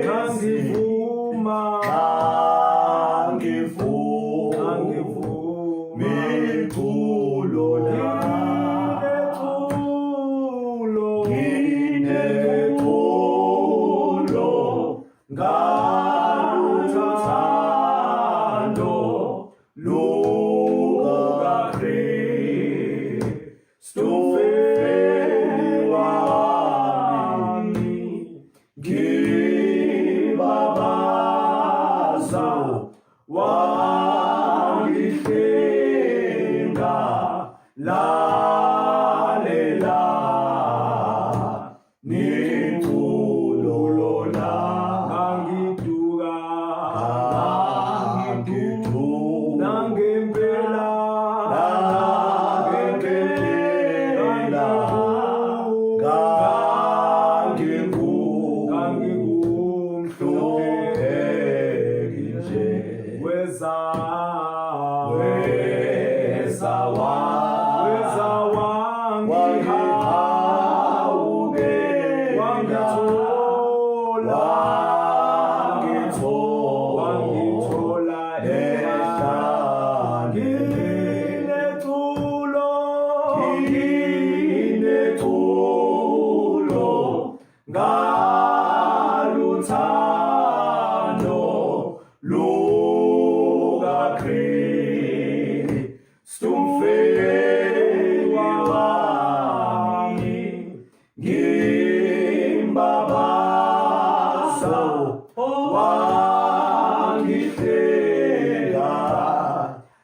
Ngangivuma Ngangivuma iculo Ngineculo Ngineculo ngaluthando lukaKristu umfeli wami ngibabaza wangihlenga lalela niculo lona Ngangiduka ngangiduka nangempela nangempela ngangingumhlupheki nganginguhlupheki nje weza weza weza wangihawukela wangithola wangithola wangithola ehlane ngineculo ngineculo ngaluthando lukaKristu umfeli wami ngimbabaza wangihlenga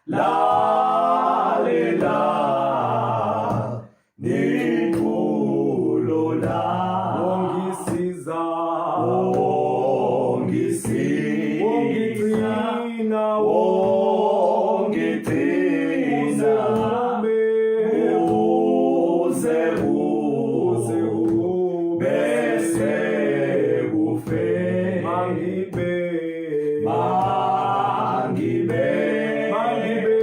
lalela niculo la wongisiza wongisiza wongigcina wongigcina ube uze uze ube ube bese kufe mangibe mangibe mangibe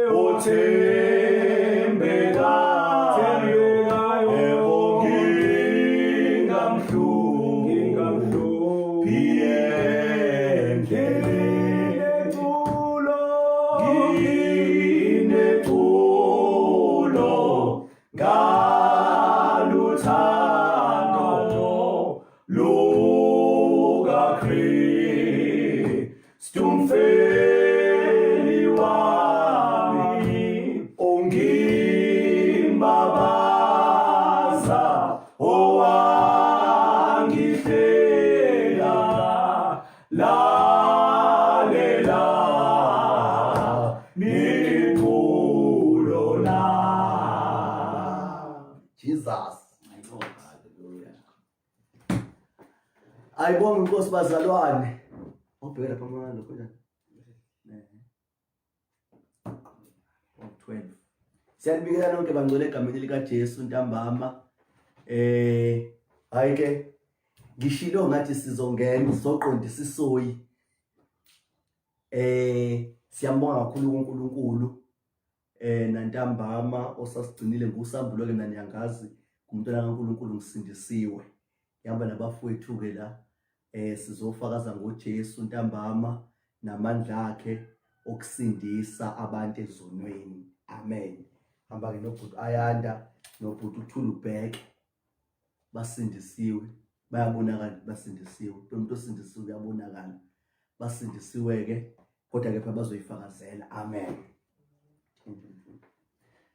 othembekayo Thembekayo. yebo ngingamhluphi ngingamhluphi endleleni ngineculo ngineculo ngaluthando lukaKristu umfeli wami ongimbabaza owangihlela lalela niculo la Jesus. Ayibonge inkosi bazalwane. Obheke lapha amanga kanjani? 12 Siyanibikela nonke bangcwele egameni likaJesu ntambama. Hayi ke ngishilo ngathi sizongena sizoqondisa isoyi. Siyambonga kakhulu kuNkulunkulu nantambama osasigcinile ngusambulo ke nani yangazi ngumntwana kaNkulunkulu ngisindisiwe. Ngihamba nabafowethu ke la sizofakaza ngoJesu ntambama namandla akhe okusindisa abantu ezonweni. Amen. Hamba ke nobhuti Ayanda nobhuti uThulubheke basindisiwe, bayabonakala basindisiwe. Lo muntu osindisiwe uyabonakala. Basindisiwe ke kodwa ke phela bazoyifakazela. Amen.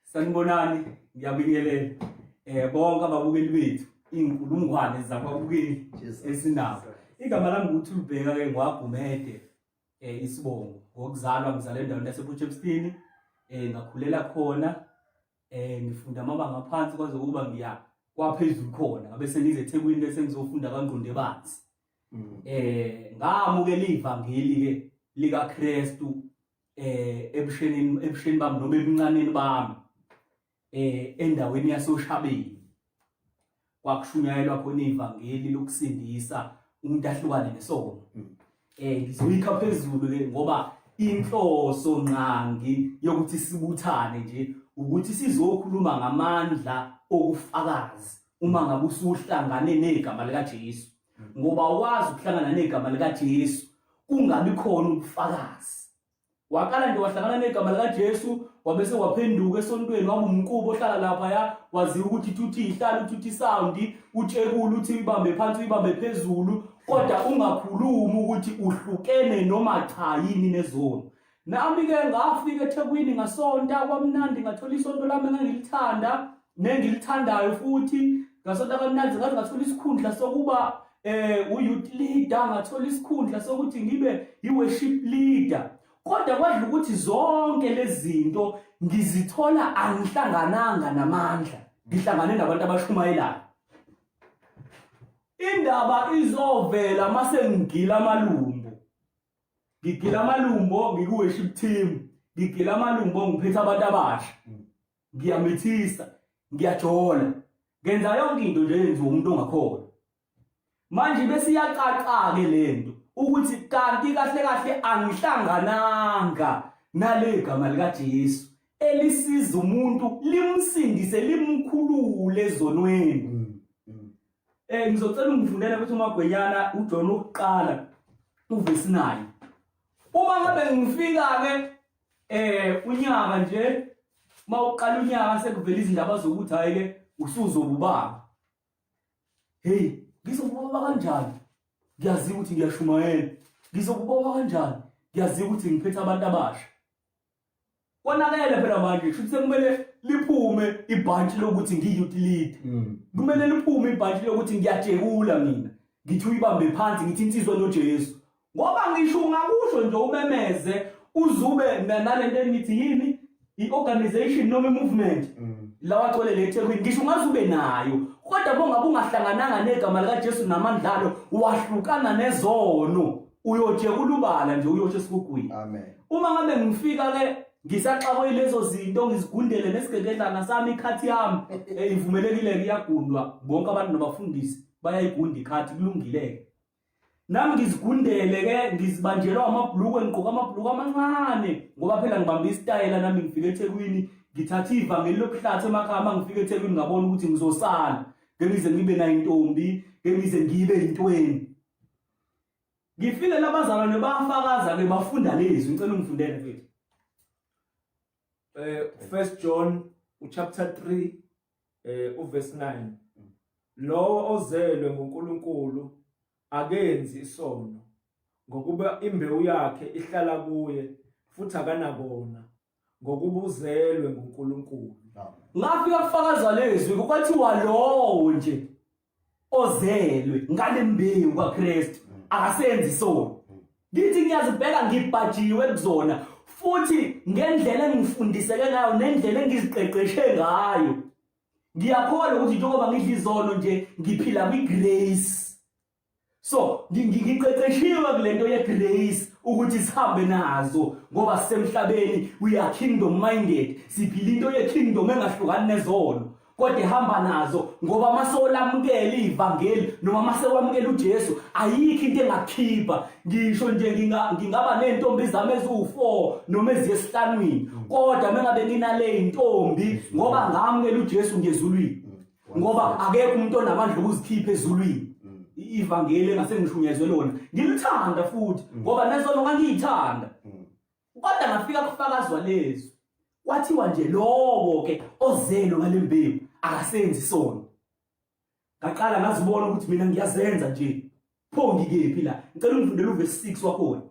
Sanibonani, ngiyabingelela bonke ababukeli bethu, iy'nkulungwane zababukeli Jesus. esinabo. Igama lami nguThulubheka ke ngwagumede isibongo. Ngokuzalwa ngizalwe endaweni yasePort Shepstone, ngakhulela khona, ngifunda amabanga aphansi kwaze kuba ngiya kwaphezulu khona, ngabe sengize eThekwini bese ngizofunda kaNgqondo ebanzi. Ngamukela ivangeli ke likaKristu ebusheni bami noma ebuncaneni bami endaweni yasoShabeni. Kwakushunyayelwa khona ivangeli lokusindisa umuntu ahlukane nesono. Ngizoyikha phezulu ke ngoba inhloso nqangi yokuthi sibuthane nje ukuthi sizokhuluma ngamandla okufakazi uma ngabe usuhlangane negama likaJesu. Ngoba wazi ukuhlangana negama likaJesu kungabi khona ubufakazi. Waqala nje wahlangana negama likaJesu wabese waphenduka esontweni waba umqubo ohlala lapha ya waziwa ukuthi thuthi ihlala uthi sound utshekula uthi ibambe phansi uyibambe phezulu kodwa ungakhulumi ukuthi uhlukene noma cha yini nezono. Nami-ke ngafika eThekwini ngasonta kwamnandi ngathola isonto lami engangilithanda nengilithandayo futhi ngasonta kamnandi ngaze ngathola isikhundla sokuba eh u-youth leader ngathola isikhundla sokuthi ngibe i-worship leader kodwa kwadla ukuthi zonke lezi zinto ngizithola angihlangananga namandla ngihlangane nabantu abashumayelayo indaba izovela mase ngigila amalumbo ngigila amalumbo ngiku-worship team ngigila amalumbo ngiphethe abantu abasha ngiyamithisa ngiyajola ngenza yonke into nje yenziwa umuntu ongakholwa manje bese iyacaca-ke le nto ukuthi kanti kahle kahle angihlangananga nale gama likaJesu elisiza umuntu limsindise limkhulule ezonweni mm, mm. Eh ngizocela ungifundele ukuthi uMagwenyana uJohn wokuqala uvesi 9. Uma ngabe ngifika ke eh unyaka nje mawuqala unyaka sekuvela izindaba zokuthi hayi ke usuzobubaba. Hey, ngizobubaba kanjani? Ngiyazi ukuthi ngiyashumayela. Ngizobubaba kanjani? Ngiyazi ukuthi ngiphethe abantu abasha. Konakele phela manje kusho ukuthi sekumele liphume ibhantshi lokuthi ngiyi-youth leader. Mm. Kumele liphume ibhantshi lokuthi ngiyajekula mina. Ngithi uyibambe phansi ngithi insizwa noJesu. Ngoba ngisho ungakusho nje umemeze uzube nalento enithi yini i-organization noma i-movement mm. lawa agcwele le eThekwini ngisho ungaze ube nayo kodwa bongabe ungahlangananga negama likaJesu namandlalo wahlukana nezono uyojekula ubala nje uyosho esigugwini amen uma ngabe ngifika ke ngisaxakwe lezo zinto ngizigundele nesigegedlana sami ikhathi yami eh, ivumelekile iyagundwa bonke abantu nabafundisi bayayigunda ikhathi kulungile-ke nami ngizigundele ke ngizibanjelwa amabhuluku engigqoka amabhuluku amancane ngoba phela ngibambe isitayela nami ngifike eThekwini ngithatha ivangeli lokuhlatha emakhaya uma ngifike eThekwini ngabona ukuthi ngizosala ngengize ngibe nayo intombi ngengize ngibe intweni Ngifile labazalwane bafakaza ke bafunda lezwi ngicela ungifundele mfethu. Eh First John uchapter 3 eh uverse 9. Lowo ozelwe nguNkulunkulu akenzi isono ngokuba imbewu yakhe ihlala kuye futhi akanakona ngokuba uzelwe nguNkulunkulu. Ngafika kufakaza lezwi kwathiwa lowo nje ozelwe ngale mbewu kaKristu akasenzi isono ngithi ngiyazibheka ngibhajiwe kuzona futhi ngendlela engifundiseke ngayo nendlela engiziqeqeshe ngayo ngiyakholwa ukuthi njengoba ngidla izono nje ngiphila kwi-grace so ngiqeqeshiwe kule nto ye-grace ukuthi sihambe nazo ngoba sisemhlabeni we are kingdom minded siphila into ye-kingdom engahlukani nezono kodwa ihamba nazo ngoba masolamukela ivangeli noma masewamukela uJesu ayikho into engakhipha ngisho nje ngingaba nezintombi zami eziwu4 noma eziyesihlanwini kodwa mengabe nginale intombi ngoba ngamukela uJesu ngezulwini ngoba akekho umuntu onamandla okuzikhipha ezulwini mm. ivangeli engase ngishunyezwe lona ngilithanda futhi mm. ngoba nezono ngangiyithanda mm. kodwa ngafika kufakazwa lezwi kwathiwa nje lowo ke ozelwe ngale mbewu akasenzi isono ngaqala ngazibona ukuthi mina ngiyazenza nje pho ngikephi la ngicela ungifundele uvesi 6 wakhona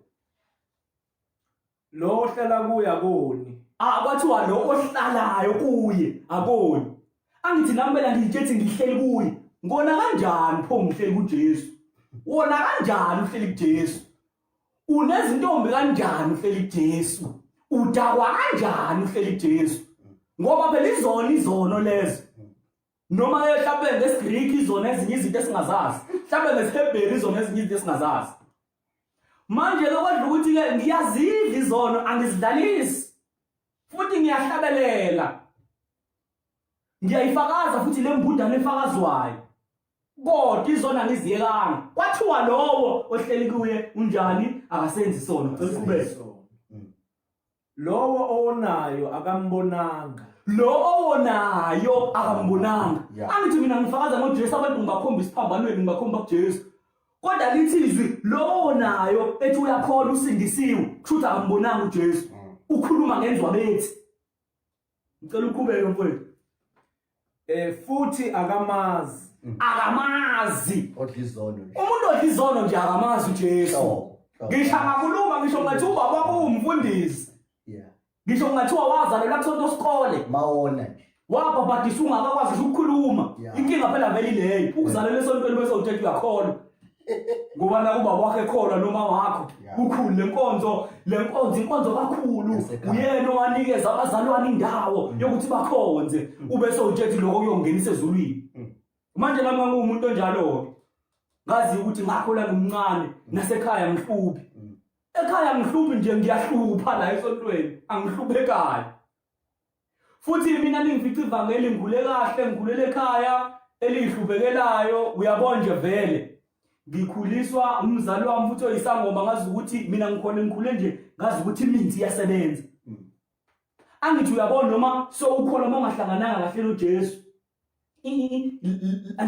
Lo ohlala kuye akoni. Ah kwathiwa lo ohlalayo kuye akoni. Angithi nami phela ngitshethi ngihleli kuye. Ngona kanjani pho ngihleli kuJesu? Wona kanjani uhleli kuJesu? Unezintombi kanjani uhleli kuJesu? Udakwa kanjani uhleli kuJesu? Ngoba phela izona izono lezo. Noma ke mhlawumbe ngesiGreek izona ezinye izinto esingazazi. Mhlawumbe ngesiHebheru izona ezinye izinto esingazazi. Manje lokwadla ukuthi ke ngiyazidla izono angizidlalisi. Futhi ngiyahlabelela. Ngiyayifakaza futhi le mbudane efakazwayo. Kodwa izona ngiziyekanga. Kwathiwa lowo ohleli kuye unjani akasenzi isono. Cela uqhubeke. Lowo owonayo akambonanga. Lo owonayo akambonanga. Yeah. Angithi mina ngifakaza ngoJesu abantu ngibakhomba isiphambanweni ngibakhomba kuJesu. Kodwa lithi izwi lowo nayo ethi uyakholwa usindisiwe, kusho ukuthi akambonanga uJesu. Ukhuluma ngenzwa bethi. Ngicela uqhubeke mfowethu. Eh futhi akamazi. Akamazi. Odla izono nje. Umuntu odla izono nje akamazi uJesu. Hlobo, hlobo. Ngisho angakhuluma ngisho ngathi ubaba wakho uwumfundisi. Yeah. Ngisho kungathiwa wazalelwa kusonto sikole. Mawona nje. Wabhabhadisa ungakakwazi ngisho ukukhuluma. Yeah. Inkinga phela vele ileyo. Ukuzalela esontweni bese uthethe uyakholwa. Ngoba nakuba wakho ekholwa noma wakho ukhulu lenkonzo lenkonzo inkonzo kakhulu Yasekhaya. uyena owanikeza abazalwane indawo yokuthi bakhonze ube sewutshethi lokho kuyongenisa ezulwini. Manje nami ngangumuntu onjalo-ke. Ngazi ukuthi ngakhola ngimncane nasekhaya ngihluphi. Ekhaya ngihluphi nje ngiyahlupha la esontweni angihluphekayo. Futhi mina ningifica ivangeli ngikhule kahle ngikhulele ekhaya elihluphekelayo uyabona nje vele ngikhuliswa umzali wami futhi oyisangoma ngazi ukuthi mina ngikhona ngikhule nje ngazi ukuthi imithi iyasebenza. Angithi uyabona noma sowukholwa uma ungahlangananga kahle noJesu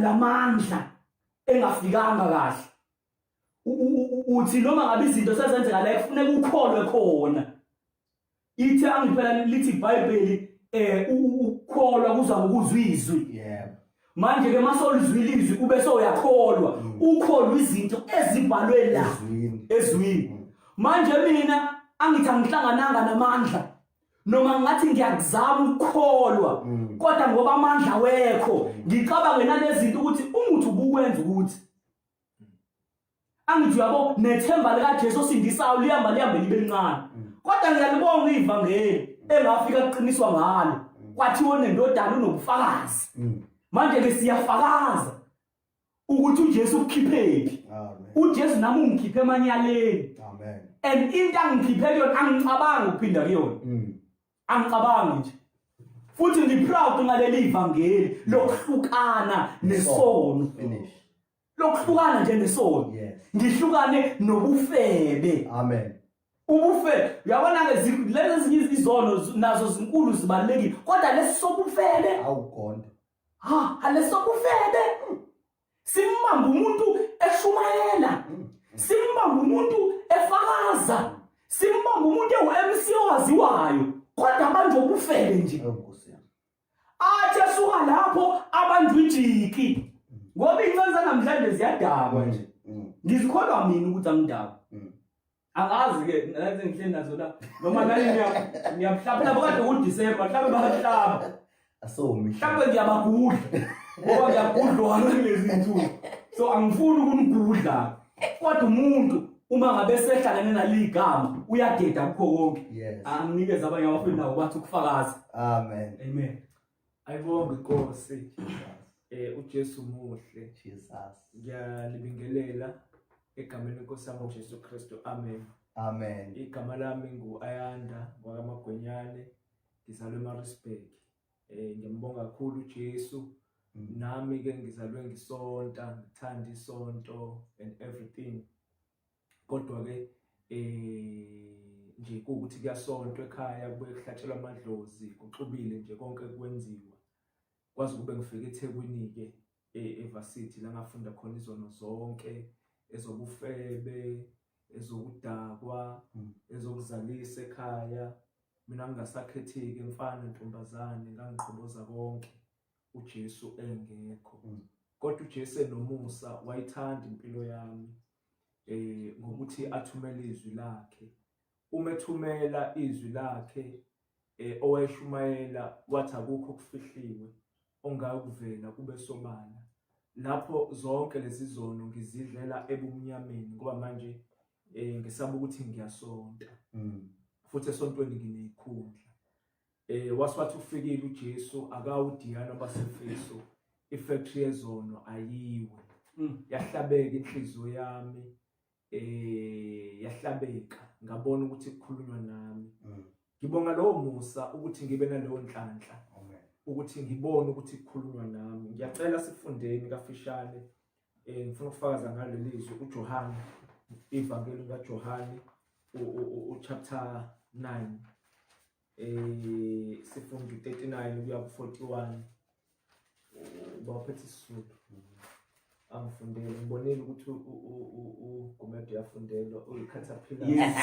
lamandla engafikanga kahle uthi noma ngabe izinto sezenzeka la kufuneka ukholwe khona ithe angiphela lithi iBhayibheli eh ukukholwa kuza ngokuzwa izwi yebo manje ke masolizwile izwi ube sewuyakholwa ukholwa izinto ezibhalwe la ezwini ezwini manje mina angithi angihlangananga namandla noma ngathi ngiyakuzama ukukholwa kodwa ngoba amandla wekho ngicabange nalezinto ukuthi umuthi ubukwenza ukuthi angithi uyabo nethemba likaJesu osindisayo lihamba lihambe libe lincane kodwa ngiyalibonga ivangeli engafika kuqiniswa ngalo kwathiwa onendodana unobufakazi manje ke siyafakaza ukuthi uJesu ukukhiphephi Amen. uJesu nami ungikhiphe emanyaleni Amen. and into angikhiphe kuyona angicabangi ukuphinda kuyona Angicabangi nje. Futhi ngiproud ngaleli ivangeli lokuhlukana nesono. Finish. Lokuhlukana nje nesono. Yes. Ngihlukane nobufebe. Amen. Ubufebe, uyabona ke lezi ezinye izono nazo zinkulu zibalulekile, kodwa lesi sobufebe Awugonda. ha, lesi sobufebe simbamba umuntu eshumayela simbamba umuntu efakaza simbamba umuntu ewu-MC owaziwayo kodwa abantu obufebe nje athi esuka lapho abantu ijiki ngoba iy'ncane zanamhlanje ziyadakwa nje ngizikholwa mina ukuthi angidakwa angazi ke nathi ngihleli nazo la noma nani ngiyabuhlaba labo kade kuDecember mhlawumbe bayahlaba asomi mhlawumbe ngiyabagudla ngoba ngiyagudlwana kulezi zinsuku so angifuni ukunigudla kodwa umuntu uma ngabe sehlangene naleli gama uyadeda kukho konke yes anginikeze abanye abafuni nabo bathi ukufakaza amen amen Ayibonge inkosi. Eh uJesu muhle. Jesus Ngiyalibingelela egameni lenkosi yami uJesu Kristu. Amen. amen Igama lami ngu-Ayanda ngwakamagwenyane ngizalwe eMaritzburg. Eh ngiyambonga kakhulu uJesu. Nami ke ngizalwe ngisonta, ngithanda isonto and everything. Kodwa ke eh nje kuwukuthi kuyasontwa ekhaya kubuye kuhlatshelwa amadlozi kuxubile nje konke kwenziwa. Kwaze kube ngifike eThekwini ke eVarsity la ngafunda khona izono zonke ezobufebe ezokudakwa ezokuzalisa ekhaya mina ngingasakhetheki mfana ntombazane ngangiqhoboza konke uJesu engekho kodwa uJesu enomusa wayithanda impilo yami eh ngokuthi athumele izwi lakhe uma ethumela izwi lakhe eh owayeshumayela wathi akukho okufihliwe ongakuvela kube sobala lapho zonke lezi zono ngizidlela ebumnyameni ngoba manje eh ngisaba ukuthi ngiyasonta futhi esontweni nginezikhundla eh waswathi ufikile uJesu akawudiyana basefeso ifactory yezono ayiwe yahlabeka inhliziyo yami eh yahlabeka ngabona ukuthi kukhulunywa nami ngibonga lowo musa ukuthi ngibe naleyo nhlanhla ukuthi ngibone ukuthi kukhulunywa nami ngiyacela sifundeni kafishane eh ngifuna ukufakaza ngaleli zwi uJohane ivangeli kaJohane u chapter 9 eh sifunda u39 kuya ku41 uba uphethe isizulu. Angifundele ngibonile ukuthi uGumede uyafundelwa uyi-caterpillar. Yes.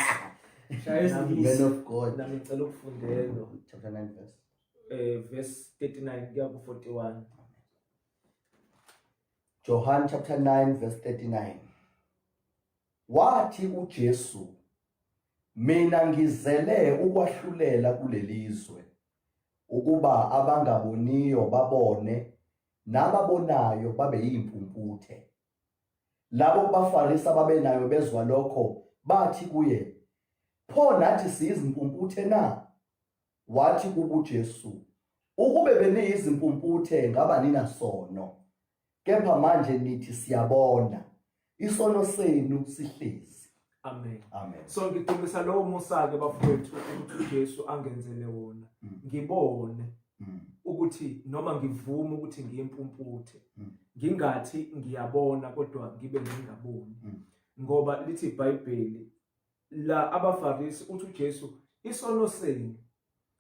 Shaya Man of God. Nami ngicela ukufundelwa. Chapter 9 verse. Verse 39 kuya ku-41. Johan chapter 9 verse 39. Wathi uJesu, mina ngizele ukwahlulela kulelizwe, ukuba abangaboniyo babone, nababonayo babe yimpumputhe. Labo kubaFarisi ababenayo bezwa lokho, bathi kuye, pho nathi siyizimpumputhe na? Wathi kubo uJesu, ukube beniyizimpumputhe ngaba ninasono, kepha manje nithi siyabona, isono senu sihlezi. Amen. Amen. So ngidumisa lowo musa-ke bafowethu ukuthi uJesu angenzele wona. Ngibone ukuthi noma ngivume ukuthi ngiyimpumputhe. Ngingathi ngiyabona kodwa ngibe ngingaboni. Ngoba lithi iBhayibheli la abaFarisi uthi uJesu isono senu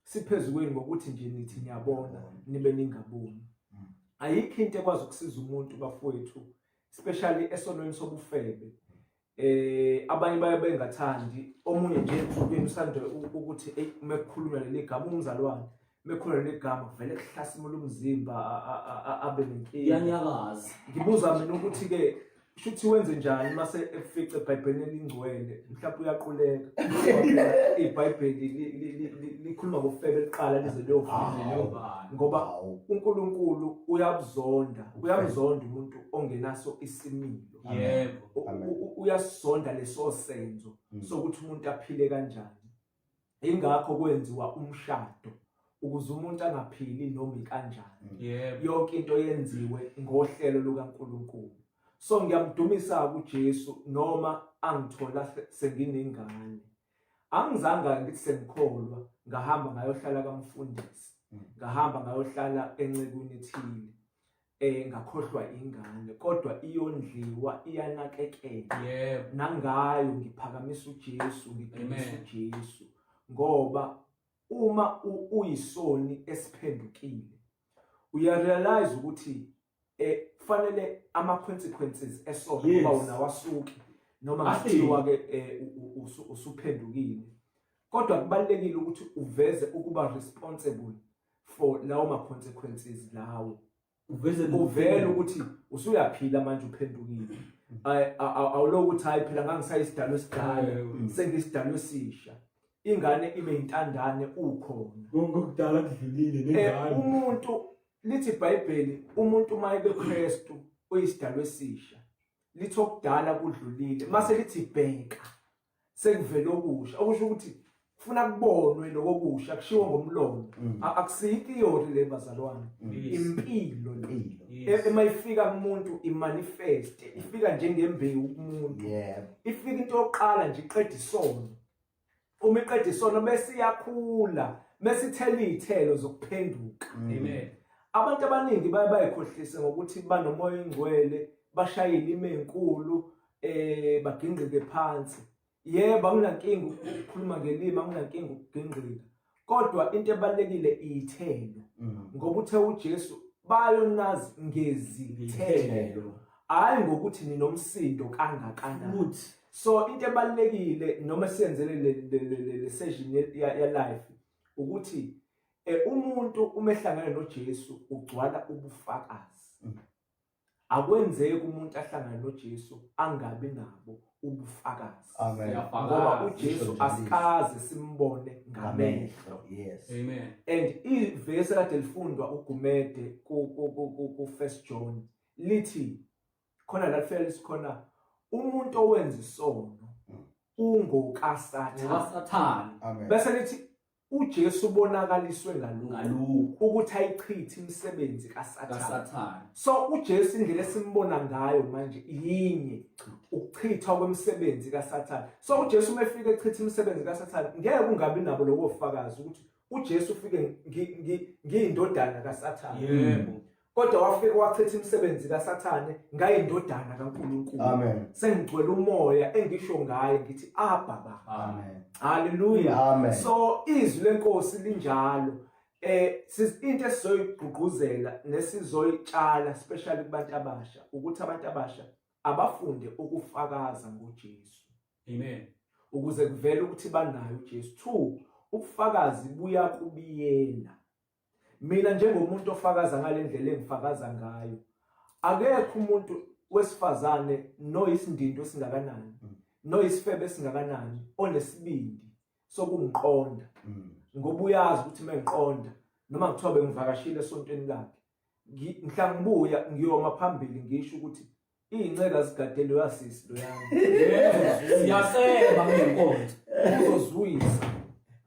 siphezu kwenu ngokuthi nje nithi niyabona nibe ningaboni. Ayikho into ekwazi ukusiza umuntu bafowethu, especially esonweni sobufebe. Abanye baye bengathandi, omunye nje emhlubeni usande ukuthi hey mekukhulunywa leli gama umzalwane, mekukhulunywa leli gama kuvele kuhlasimula umzimba abe nenkinga. Iyanyakaza. Ngibuza mina ukuthi ke shuthi wenze njani mase efice eBhayibhelini elingcwele, mhlawumbe uyaquleka. IBhayibheli likhuluma ngofebe liqala lize liyovula. Ngoba uNkulunkulu uyabuzonda, uyamzonda umuntu ongenaso isimilo. Yebo. Uyasizonda leso senzo sokuthi umuntu aphile kanjani. Ingakho kwenziwa umshado ukuze umuntu angaphili noma ikanjani. Yebo. Yonke into yenziwe ngohlelo lukaNkulunkulu. So ngiyamdumisa kuJesu noma angithola senginengane. Angizange ngithi sengikholwa ngahamba ngayohlala kamfundisi. Ngahamba ngayohlala encekwini ethile. Ngakhohlwa ingane kodwa iyondliwa, iyanakekelwa. Yebo. Nangayo ngiphakamisa uJesu, ngidumisa Amen. uJesu, ngoba uma uyisoni esiphendukile uyarealize ukuthi kufanele ama consequences esono ngoba wona wasuki noma kuthiwa ke usuphendukile, kodwa kubalekile ukuthi uveze ukuba responsible for lawo ma consequences lawo. Uveze uvele ukuthi usuyaphila manje uphendukile. Awuloku ukuthi hayi phela ngangisayisidalo esidala, sengisidalo esisha. Ingane ibe intandane ukhona. Konke okudala kudlulile nengane. Umuntu lithi iBhayibheli umuntu uma ekuKristu uyisidalo esisha. Lithi okudala kudlulile. Mase lithi bheka sekuvele okusha, okusho ukuthi kufuna kubonwe lokho kusha kushiwo ngomlomo. Akusiyo theory le bazalwane, impilo le. Emayifika kumuntu imanifest, ifika njengembewu kumuntu. Ifika into yokuqala nje iqeda isono. Uma iqeda isono bese iyakhula, bese ithela izithelo zokuphenduka. Amen. Abantu abaningi baye bayikhohlise ngokuthi banomoya ongcwele, bashaye ilimi enkulu, bagingqike phansi. Yebo, anginankinga ukukhuluma ngelimi, anginankinga ukugingqika. Kodwa into ebalekile iyithelo. Ngoba uthe uJesu bayonazi ngezithelo, hayi ngokuthi ninomsindo kangakanani. So into ebalekile noma siyenzele le session ya life ukuthi umuntu uma ehlangana noJesu ugcwala ubufakazi. Akwenzeki umuntu ahlangane noJesu angabi nabo ubufakazi. Amen. Ngoba uJesu asikaze simbone ngamehlo. Yes. Amen. And ivesi kade lifundwa uGumede ku 1 John lithi khona la lifela lisikhona umuntu owenza isono ungokaSathane. NgokaSathane. Amen. Bese lithi uJesu ubonakaliswe ngalokhu ukuthi ayichithe imisebenzi kaSathane. So uJesu indlela esimbona ngayo manje yinye, ukuchithwa kwemisebenzi kaSathane. So uJesu uma efika echitha imisebenzi kaSathane ngeke kungabi nabo lowo fakazi ukuthi uJesu ufike ngiyindodana kaSathane. Yebo. Kodwa wafika wachitha imisebenzi kaSathane ngayindodana kaNkulunkulu. Amen. Sengigcwele umoya engisho ngaye ngithi Abba Baba. Amen. Hallelujah. Amen. So izwi lenkosi linjalo. Into esizoyigqugquzela nesizoyitshala especially kubantu abasha ukuthi abantu abasha abafunde ukufakaza ngoJesu. Amen. Ukuze kuvele ukuthi banayo uJesu. 2, ubufakazi buyakubiyela. Mina njengomuntu ofakaza ngalendlela engifakaza ngayo, akekho umuntu wesifazane noyisindindo esingakanani, noyisifebe esingakanani onesibindi sokungiqonda. Ngoba uyazi ukuthi mengiqonda noma kuthiwa bengivakashile esontweni lakhe, mhla ngibuya ngiyoma phambili ngisho ukuthi iy'nceka zigade loya sisi loyana. Siyaseba kule nkonzo. Uzozwisa.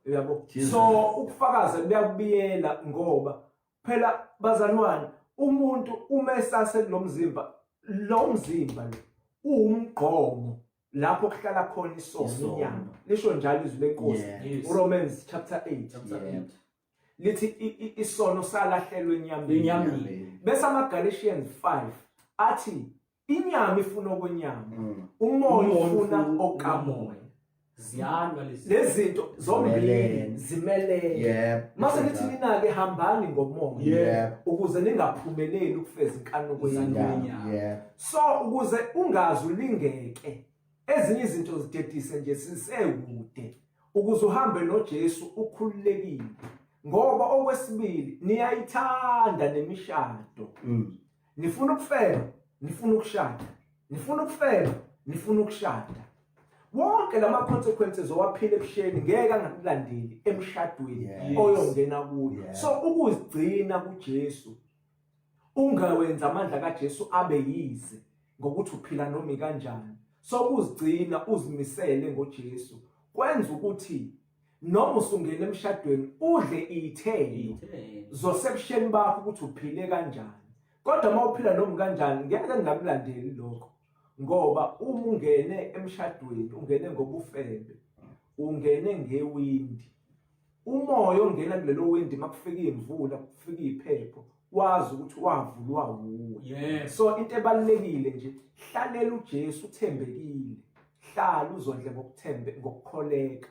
Uyabo? So ukufakaza kuyakubiyela ngoba phela bazalwane umuntu uma esase kulomzimba, lo mzimba lo uwumgqomo lapho kuhlala khona isono, inyama. Lisho njalo izwi lenkosi. uRomans chapter 8. Chapter 8. Lithi isono salahlelwe enyameni. Enyameni. Bese amaGalatians 5 athi inyama ifuna okwenyama, umoya ufuna okamoya. Ziyalwa lezi lezi zinto zombili, zimelene. Mase nithi nina ke hambani ngomoya ukuze ningaphumeleli ukufeza inkanuko yenyama. So ukuze ungazi ulingeke ezinye izinto zidedise nje sisekude ukuze uhambe noJesu ukhululekile, ngoba okwesibili niyayithanda nemishado. Nifuna ukufeba, nifuna ukushada, nifuna ukufeba, nifuna ukushada. Wonke lama consequences owaphila ebusheni ngeke angakulandeli emshadweni oyongena kuyo. So ukuzigcina kuJesu, ungawenza amandla kaJesu abe yize ngokuthi uphila noma kanjani. So ukuzigcina uzimisele ngoJesu kwenza ukuthi noma usungena emshadweni udle iy'thelo zosebusheni bakho ukuthi uphile kanjani. Kodwa uma uphila noma kanjani ngeke ngingakulandeli lokho, ngoba uma ungene emshadweni ungene ngobufebe, ungene ngewindi. Umoya ongena kulelo windi makufika imvula, kufika iphepho, wazi ukuthi wavulwa wuwe. So into ebalulekile nje, hlalela uJesu uthembekile, hlala uzondle ngokuthembe, ngokukholeka.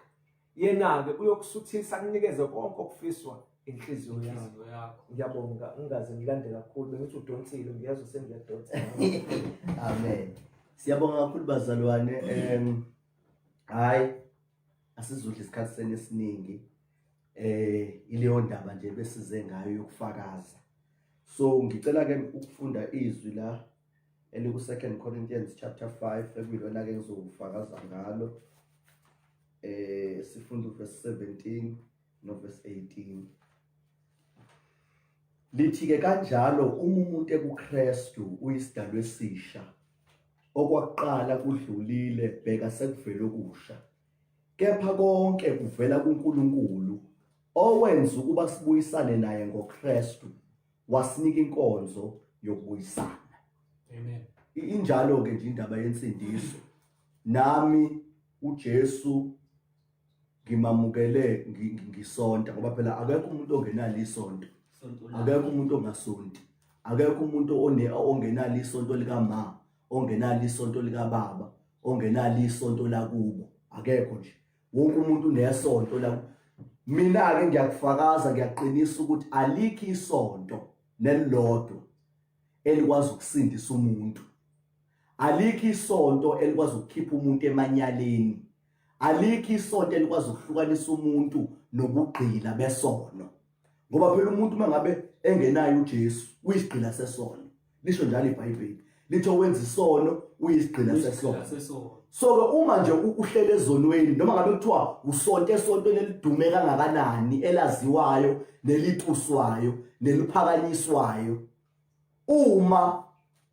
Yena-ke uyokusuthisa akunikeze konke okufiswa inhliziyo yakho. Ngiyabonga, ngingaze ngilande kakhulu, bengithi udonsile, ngiyazwa sengiyadonsa. Amen. Siyabonga kakhulu bazalwane. Hayi, asizudla isikhathi senu esiningi. Ileyo ndaba nje besize ngayo yokufakaza. So ngicela ke ukufunda izwi la eliku 2 Corinthians chapter 5 ekuyilona ke ngizofakaza ngalo. Sifunda uverse 17 no verse 18. Lithi ke kanjalo uma umuntu ekuKristu uyisidalwa esisha, okwakuqala kudlulile, bheka sekuvele okusha. Kepha konke kuvela kuNkulunkulu owenza ukuba sibuyisane naye ngoKristu, wasinika inkonzo yokubuyisana. Amen. Injalo ke nje indaba yensindiso. Nami uJesu ngimamukele ngisonta, ngoba phela akekho umuntu ongenalo isonto, akekho umuntu ongasonti, akekho umuntu ongenalo isonto likama, ongenalo isonto likababa, ongenalo isonto lakubo, akekho nje. Wonke umuntu unesonto la. Mina ke ngiyakufakaza, ngiyaqinisa ukuthi alikho isonto nelilodwa elikwazi ukusindisa umuntu. Alikho isonto elikwazi ukukhipha umuntu emanyaleni. Alikho isonto elikwazi ukuhlukanisa umuntu nobugqila besono. Ngoba phela umuntu uma ngabe engenayo uJesu uyisigqila sesono. Lisho njalo iBhayibheli. Lithi owenza isono uyisigqila sesono. So ke uma nje uhlele ezonweni, noma ngabe kuthiwa usonto esontweni elidume kangakanani, elaziwayo, nelituswayo, neliphakanyiswayo, uma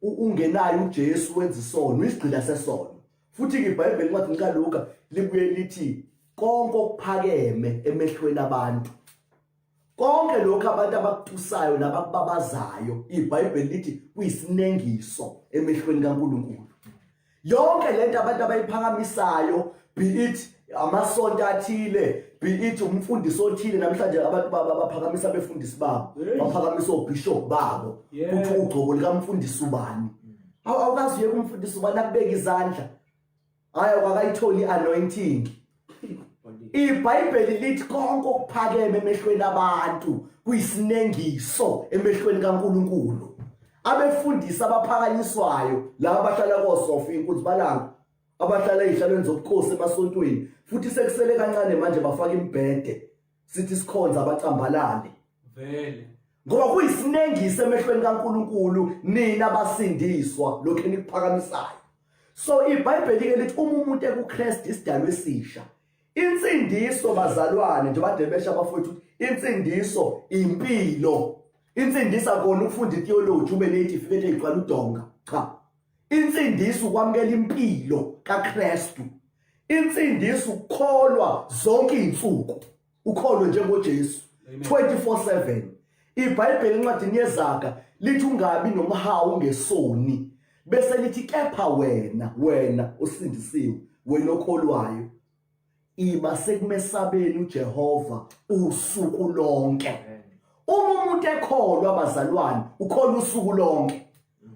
ungenayo uJesu wenza isono, uyisigqila sesono. Futhi ke iBhayibheli incwadi kaLuka libuye lithi konke okuphakeme emehlweni abantu, konke lokho abantu abakutusayo nabakubabazayo, iBhayibheli lithi kuyisinengiso emehlweni kaNkulunkulu. Yonke lento abantu abayiphakamisayo, be it amasonto athile, be it umfundisi othile, namhlanje abantu baphakamisa abefundisi babo, baphakamisa obishop babo, kuthi ugcobo likamfundisi ubani. Awukazi uye kumfundisi ubani akubeka izandla, hayi awukakayitholi i-anointing. iBhayibheli lithi konke okuphakeme emehlweni abantu Kuyisinengiso emehlweni kaNkuluNkulu. Abefundisi abaphakanyiswayo laba abahlala kosofa inkunzi balanga abahlala ezihlalweni zobukhosi emasontweni futhi sekusele kancane manje bafaka imibhede sithi sikhonza abacambalale vele ngoba kuyisinengiso emehlweni kaNkuluNkulu nina basindiswa lokho enikuphakamisayo. So iBhayibheli ke lithi uma umuntu ekuKristu isidalwa esisha. Insindiso bazalwane njengoba debesha abafowethu insindiso impilo. Insindiso akona ukufunda itheology ube netifiketi egcwala udonga. Cha. Insindiso ukwamukela impilo kaKristu. Insindiso ukukholwa zonke izinsuku. Ukholwe njengoJesu 24/7. IBhayibheli encwadini yeZaga lithi ungabi nomhawu ngesoni bese lithi kepha wena wena osindisiwe wena okholwayo iba sekumesabeni uJehova usuku lonke. Uma umuntu ekholwa bazalwane ukholwa usuku lonke.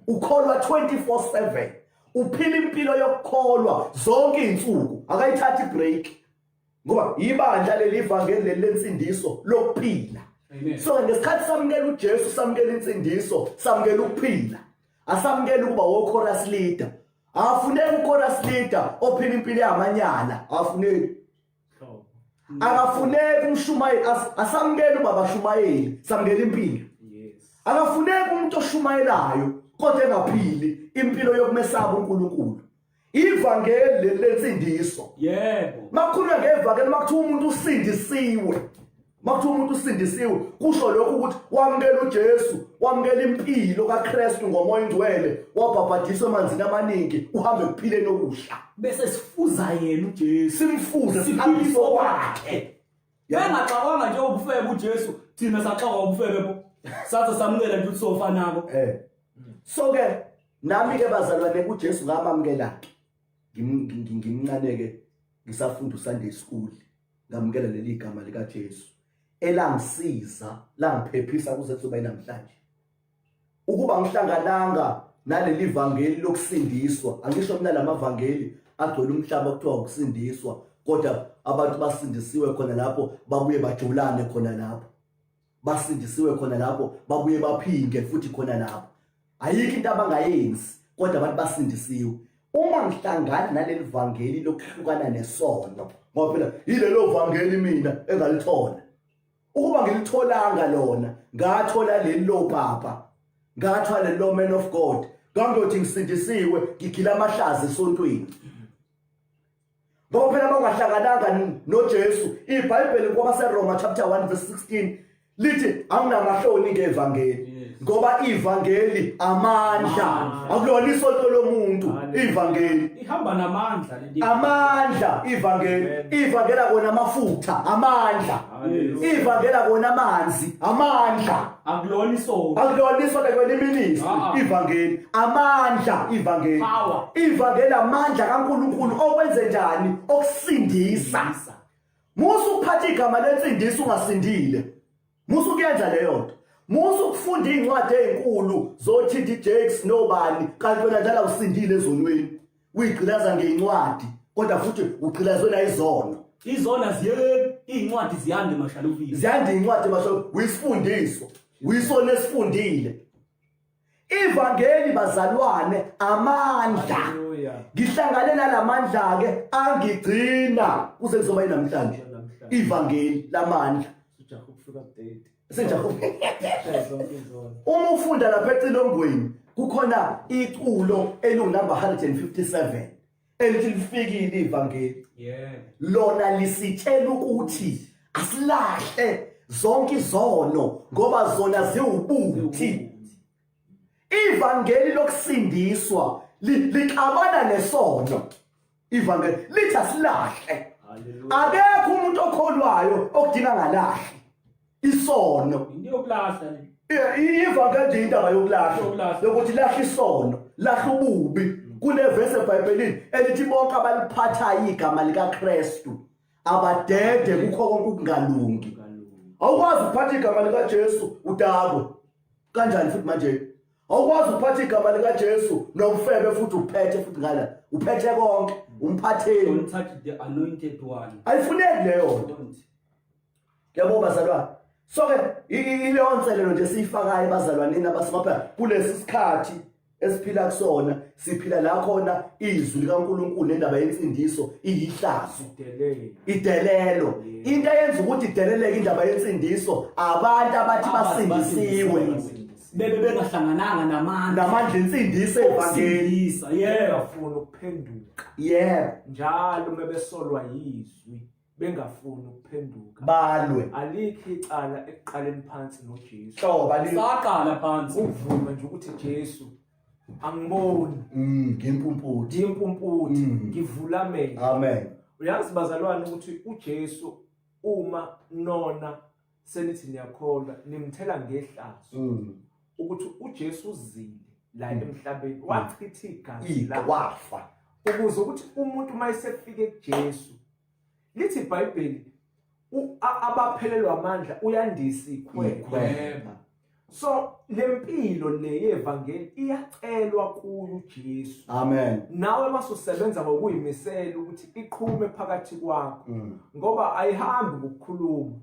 Ukholwa 24/7. Uphila impilo yokukholwa zonke izinsuku akayithathi break. Ngoba ibandla leli ivangeli leli lensindiso lokuphila. So ngesikhathi samukela uJesu samukela insindiso samukela ukuphila. Asamukela ukuba wo chorus leader. Afuneki uchorus leader ophila impilo yamanyala, afuneki. Akafuneki umshumayeli, asamukeli ubaba shumayeli, samukela impilo. Akafuneki umuntu oshumayelayo kodwa engaphili impilo yokumesaba uNkulunkulu. Ivangeli leli lensindiso. Yebo. Makukhulunywa ngevangeli makuthiwa umuntu usindisiwe. Makuthiwa umuntu usindisiwe kusho lokho ukuthi wamukela uJesu, wamukela impilo kaKristu ngomoya ongcwele, wabhabhadiswa emanzini amaningi, uhambe ekuphileni okusha. Bese sifuza yena uJesu. Simfuze siphile kwakhe. Bengaxakwanga nje ubufebe uJesu, thina saxakwa ubufebe bo. Sathi samukela nje ukuthi sofa nabo. Eh. So ke nami ke bazalwane kuJesu ngamamukela ke. Ngimncane ke ngisafunda uSunday school ngamukela leli gama lika Jesu elangisiza langiphephisa kuze kuzoba namhlanje. Ukuba ngihlangananga naleli vangeli lokusindiswa, angisho mina lamavangeli agcwele umhlaba kuthiwa ukusindiswa, kodwa abantu basindisiwe khona lapho babuye bajulane khona lapho. Basindisiwe khona lapho babuye baphinge futhi khona lapho. Ayikho into abangayenzi kodwa abantu basindisiwe. Uma ngihlangana naleli vangeli lokuhlukana nesono, ngoba phela yilelo vangeli mina engalithola. Ukuba ngilitholanga lona, ngathola leli lopapa, ngathola leli lo man of God, ngangiyothi ngisindisiwe ngigila amahlazi esontweni. Ngoba phela bangahlangananga noJesu, iBhayibheli kwabaseRoma chapter 1 verse 16 lithi anginamahloni ngevangeli ngoba ivangeli amandla akulona isonto lomuntu ivangeli ihamba namandla leli amandla ivangeli ivangela kona amafutha amandla ivangela kona amanzi amandla akulona isonto akulona isonto akulona iministry Ah, ah. ivangeli amandla ivangeli Power. ivangeli amandla kaNkuluNkulu okwenze njani okusindisa Musa ukuphatha igama lensindiso ungasindile. Musa ukuyenza leyo nto. Musa ukufunda izincwadi ezinkulu zo-TD Jakes nobani kanti wena njalo awusindile ezonweni. Uyigqilaza ngezincwadi kodwa futhi ugqilazwe nayizono. Izona ziyeke izincwadi ziyande mashaluvini. Ziyande izincwadi mashaluvini. Uyisifundiso. Uyisona esifundile. Ivangeli bazalwane amandla. Ngihlangane nalamandla ke angigcina kuze kuzoba namhlanje. Ivangeli lamandla. Sijaha ukufika ku-30. Sijaha Uma ufunda lapha ecilongweni kukhona iculo elungu-number 157 elithi lifikile ivangeli. Yebo. Lona lisitshela ukuthi asilahle zonke izono ngoba zona ziwubuthi. Ivangeli lokusindiswa lixabana nesono. Ivangeli lithi asilahle. Akekho umuntu okholwayo okudinga ngalahle isono. Into yokulahla le. Ivangeli nje indaba yokulahla, yokuthi lahla isono, lahla ububi. Kunevesi eBhayibhelini elithi bonke abaliphathayo igama likaKristu abadede kukho konke ukungalungi. Awukwazi ukuphatha igama likaJesu udakwe. Kanjani futhi manje? Awukwazi ukuphatha igama likaJesu nobufebe futhi uphethe futhi ngala. Uphethe konke, umphatheni. Don't touch the anointed one. Ayifuneki leyo nto. Yabo bazalwane. So ke ileyo nselelo nje siyifakayo ebazalwaneni abasemapha kulesi sikhathi esiphila kusona, siphila la khona izwi likaNkuluNkulu nendaba yensindiso iyihlazo, idelelo. Into eyenza ukuthi ideleleke indaba yensindiso abantu abathi basindisiwe bebe bengahlangananga namandla namandla ensindiso evangeli, yebo, bengafuni ukuphenduka, yebo, njalo mebesolwa yizwi bengafuni ukuphenduka, balwe. Alikho icala ekuqaleni phansi noJesu. Hlobo saqala phansi ukuvuma nje ukuthi Jesu angiboni, ngimpumputhe, ngimpumputhe, ngivula amehlo. Amen. Uyazi bazalwane ukuthi uJesu uma nona senithi niyakholwa nimthela ngehlazo ukuthi uJesu uzile la emhlabeni, wachitha igazi lakhe, wafa, ukuze ukuthi umuntu mayesefike kuJesu, lithi iBhayibheli abaphelelwa amandla uyandisa ikhweba. So lempilo le yevangeli iyacelwa kuyo uJesu. Amen. Nawe masusebenza ngokuyimisela ukuthi iqhume phakathi kwakho, ngoba ayihambi ngokukhuluma,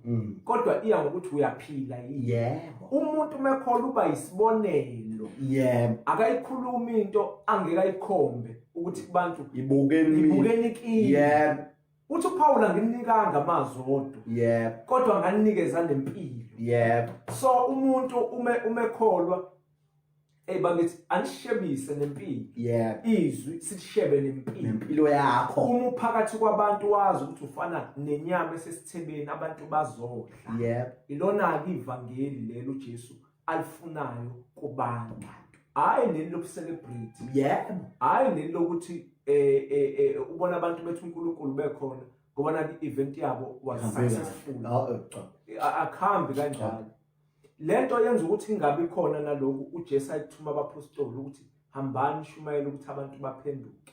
kodwa iya ngokuthi uyaphila yini. Yebo. Umuntu mekholwa uba isibonelo. Yebo. Akayikhuluma into angeke ayikhombe ukuthi kubantu ibukeni, ibukeni kimi. Yebo. Uthi uPaul angimnikanga amazwi odwa. Yebo. Kodwa nganikeza nempilo. Yebo. So umuntu umekholwa bakithi anishebise nempilo. Yebo. Izwi sishebe nempilo. Nempilo yakho. Uma uphakathi kwabantu wazi ukuthi ufana nenyama esesithebeni, abantu bazodla. Yebo. Ilona ke ivangeli lelo uJesu alifunayo kubantu. Hayi leli lokucelebrate. Yebo. Hayi leli lokuthi ubona abantu bethu uNkulunkulu bekhona ngoba naki event yabo was successful. Akhambi kanjalo. Lento yenza ukuthi ingabi khona naloku uJesu ayithuma abapostoli ukuthi hambani shumayela ukuthi abantu baphenduke.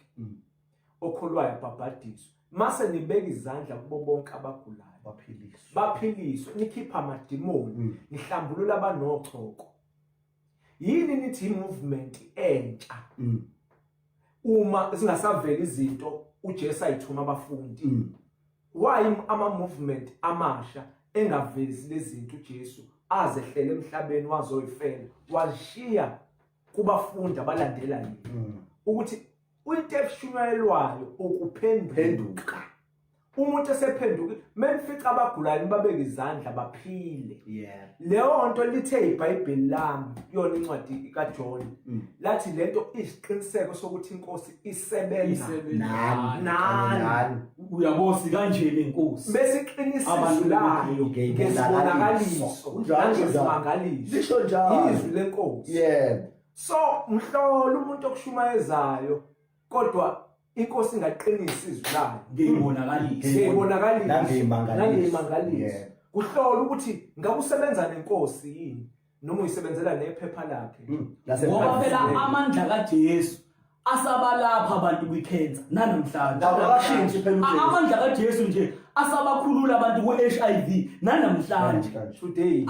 Okholwayo abhabhadiswe. Mase nibeka izandla kubo bonke abagulayo, baphiliswe. Baphiliswe, nikhipha amadimoni, nihlambulula abanochoko. Yini nithi movement entsha? Uma singasaveli izinto uJesu ayithuma abafundi. Why ama movement amasha engavezi lezinto uJesu azehlele emhlabeni wazoyifela, washiya kubafundi abalandela yena? Ukuthi into eshunyayelwayo ukuphenduka. Umuntu esephenduka, menifica abagulayo nibabeke izandla baphile. Leyo nto lithe iBhayibheli lami, kuyona incwadi kaJohn, lathi lento isiqiniseko sokuthi inkosi isebenza nani. Uyabosi kanje lenkosi. Bese iqinisa izwi layo ngesibonakaliso, nangezimangaliso. Lisho njalo. Izwi lenkosi. Yebo. So mhlolo umuntu okushumayezayo kodwa inkosi ingaqinisa izwi layo ngeyibonakaliso, ngeyibonakaliso nangeyimangaliso. Nangeyimangaliso. Kuhlola ukuthi ngabe usebenza nenkosi yini noma uyisebenzela nephepha lakhe. Ngoba phela amandla kaJesu asabalapha abantu kwicancer nanamhlanje. Akashintshi phela uJesu. Amandla kaJesu nje asabakhulula abantu ku-HIV nanamhlanje. Today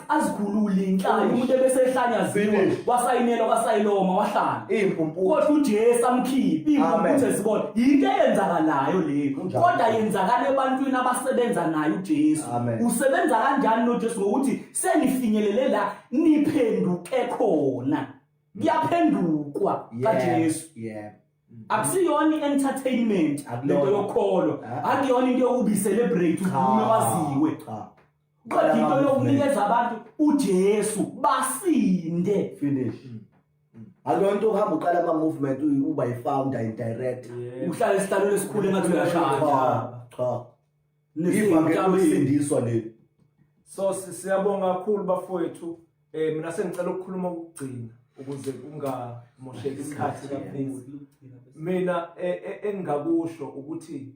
azikhulule inhlalo umuntu ebesehlanyaziwe wasayinelwa kwasayiloma wahlala. Kodwa uJesu amkhiphe impumputhe zibona. Yinto eyenzakalayo leyo. Kodwa yenzakala ebantwini abasebenza naye uJesu. Usebenza kanjani noJesu ngokuthi senifinyelele la niphenduke khona. Kuyaphendukwa kaJesu. Akusiyona i-entertainment lento yokholo, akuyona into yokubi celebrate udume waziwe. Kodwa into yokunikeza abantu uJesu basinde. Finish. Akuyona into ukuhamba uqala ama movement uba i-founder and director. Uhlala esihlalweni esikhulu engathi uyashaya. Cha. Ivangeli lokusindiswa leli. So siyabonga kakhulu bafowethu. Mina sengicela ukukhuluma ukugcina ukuze kungamosheki isikhathi kakhulu. Mina engingakusho ukuthi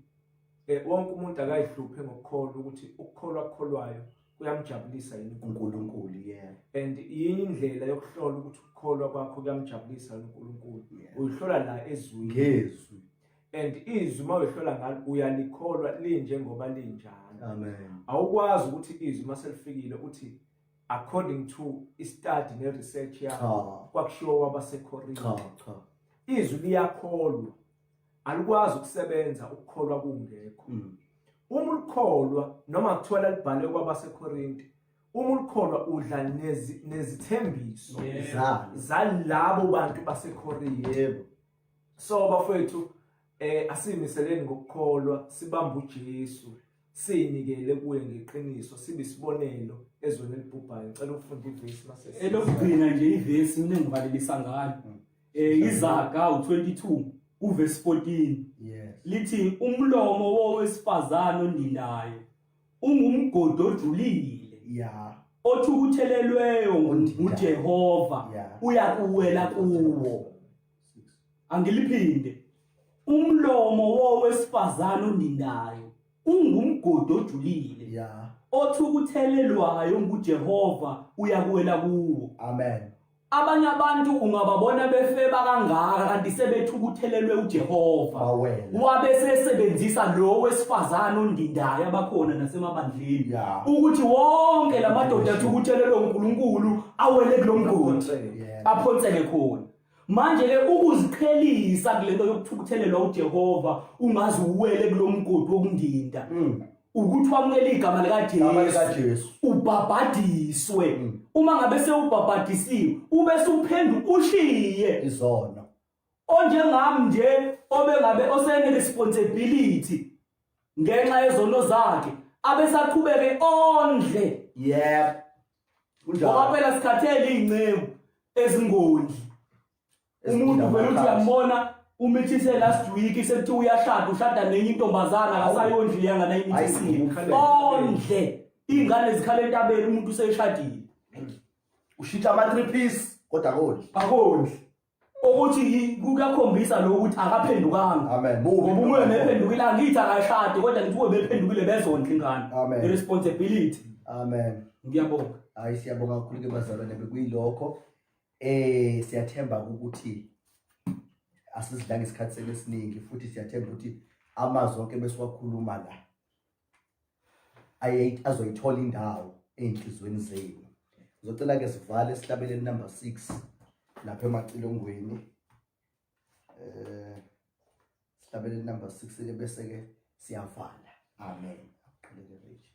wonke umuntu akayihluphe ngokukholwa ukuthi ukukholwa akukholwayo kuyamjabulisa yini uNkulunkulu. Yeah. And yini indlela yokuhlola ukuthi ukukholwa kwakho kuyamjabulisa yini uNkulunkulu? Uyihlola la ezwini. Ngezwi. And izwi mawuyihlola ngalo uyalikholwa linjengoba linjalo. Amen. Awukwazi ukuthi izwi maselifikile uthi according to i-study ne-research yakho kwakushiwo kwabaseKorinte. Cha. Izwi liyakholwa. Alikwazi ukusebenza ukukholwa kungekho. Uma ulikholwa noma kuthiwa lalibhalwe kwabaseKorinte, Uma ulikholwa udla nezithembiso zalabo bantu baseKorinte. Yebo. So bafowethu asimiseleni ngokukholwa, sibambe uJesu, sinikele kuye ngeqiniso, sibe isibonelo ezweni elibhubhayo. Ngicela ukufunda ivesi mase Elokugcina nje ivesi mina engivalelisa ngayo. Izaga u22 uverse 14. Yes. Lithi umlomo wowesifazane ondindayo ungumgodi ojulile. Yeah. Othukuthelelweyo nguJehova uyakuwela kuwo. Angiliphinde. Umlomo wowesifazane ondindayo ungumgodi ojulile. Yeah. Othukuthelelwayo nguJehova uyakuwela kuwo. Amen. Abanye abantu ungababona befeba kangaka kanti sebethukuthelelwe uJehova. Wabe sesebenzisa lo wesifazane ondindayo abakhona nasemabandleni ukuthi wonke lamadoda athukuthelelwe uNkulunkulu awele kulomgodi aphonseke khona. Manje ke ukuziqhelisa kulento yokuthukuthelelwa uJehova ungaze uwele kulomgodi wokundinda. Ukuthi wamukele igama likaJesu ubhabhadiswe. Uma ngabe sewubhabhadisiwe ube suphenduka ushiye izono. Onjengami nje obengabe osene responsibility ngenxa yezono zakhe abesaqhubeke ondle. Yep. Kunjalo. Ngoba phela sikhathele izinceku ezingondli. Umuntu vele uthi uyambona umithise last week sekuthiwa uyashada, ushada nenye intombazana akasayondli leyangane ayimithisile. Ondle ingane zikhala entabeni umuntu useshadile. Ushintsha ama 3 piece kodwa akondli. Akondli. Ukuthi kuyakhombisa lokho ukuthi akaphendukanga. Amen. Ngoba uma bephendukile angithi akashadi kodwa ngithi ube bephendukile bezondla ingane. Amen. The responsibility. Amen. Ngiyabonga. Hayi siyabonga kakhulu ke bazalwane bekuyilokho. Siyathemba ukuthi asizidlanga isikhathi senu esiningi futhi siyathemba ukuthi amazwi onke besiwakhuluma la azoyithola indawo ey'nhliziyweni zenu. Ngizocela ke sivale sihlabelele number 6 lapha emacilongweni. Sihlabelele number 6 ke bese ke siyavala. Amen. Aqaleke Rich.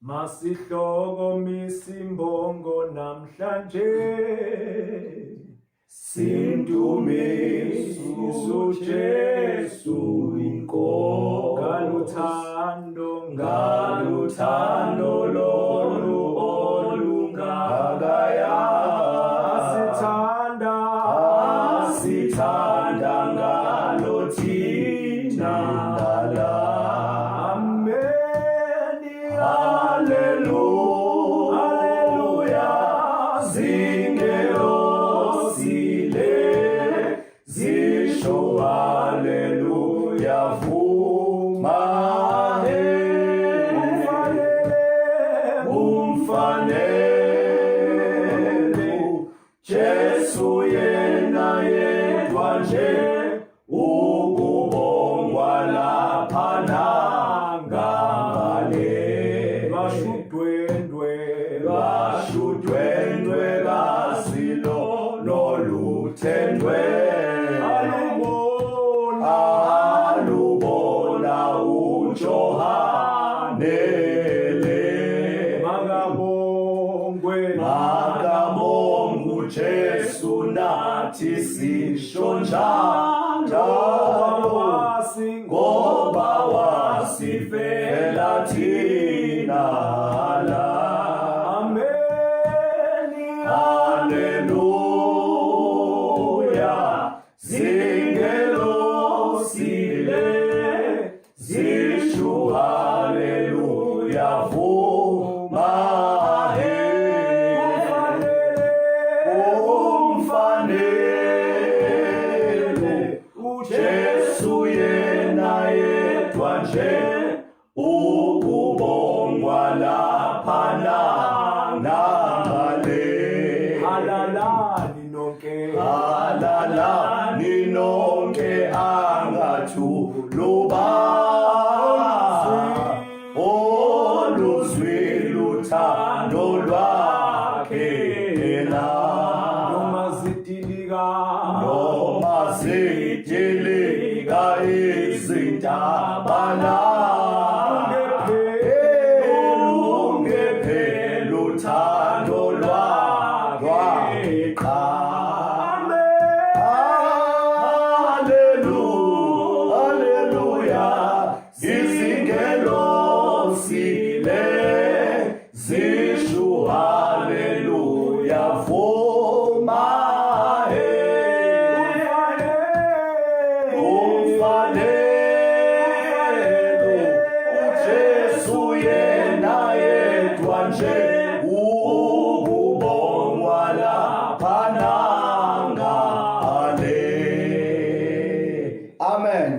Masihloko misimbongo namhlanje Simdumise uJesu inkosi ngaluthando ngaluthando lolu olungakaya asithanda asithanda ngalo thina la Amen. Hallelujah, Hallelujah. Zingelosi le zisho haleluya vuma he umfanele Jesu yena yedwa nje ukubongwa lapha nangale lwashudwendwe lwashudwendwe kasilo noluthendwe alubona alubona uJohanele makabongwe makabongwe uJesu nathi sisho njalo ngoba wasifela thina la. Amen. Haleluya zingelosi le zisho haleluya vuma he umfanele uJesu yena yedwa nje ukubongwa lapha nangale. Halalani nonke halalani nonke angathuluba oluzwi luthando lwakhe la noma zidilika noma zidilika izintaba la Ngiyavuma umfanelo uJesu yena yedwa nje ukubongwa lapha nangale. Amen.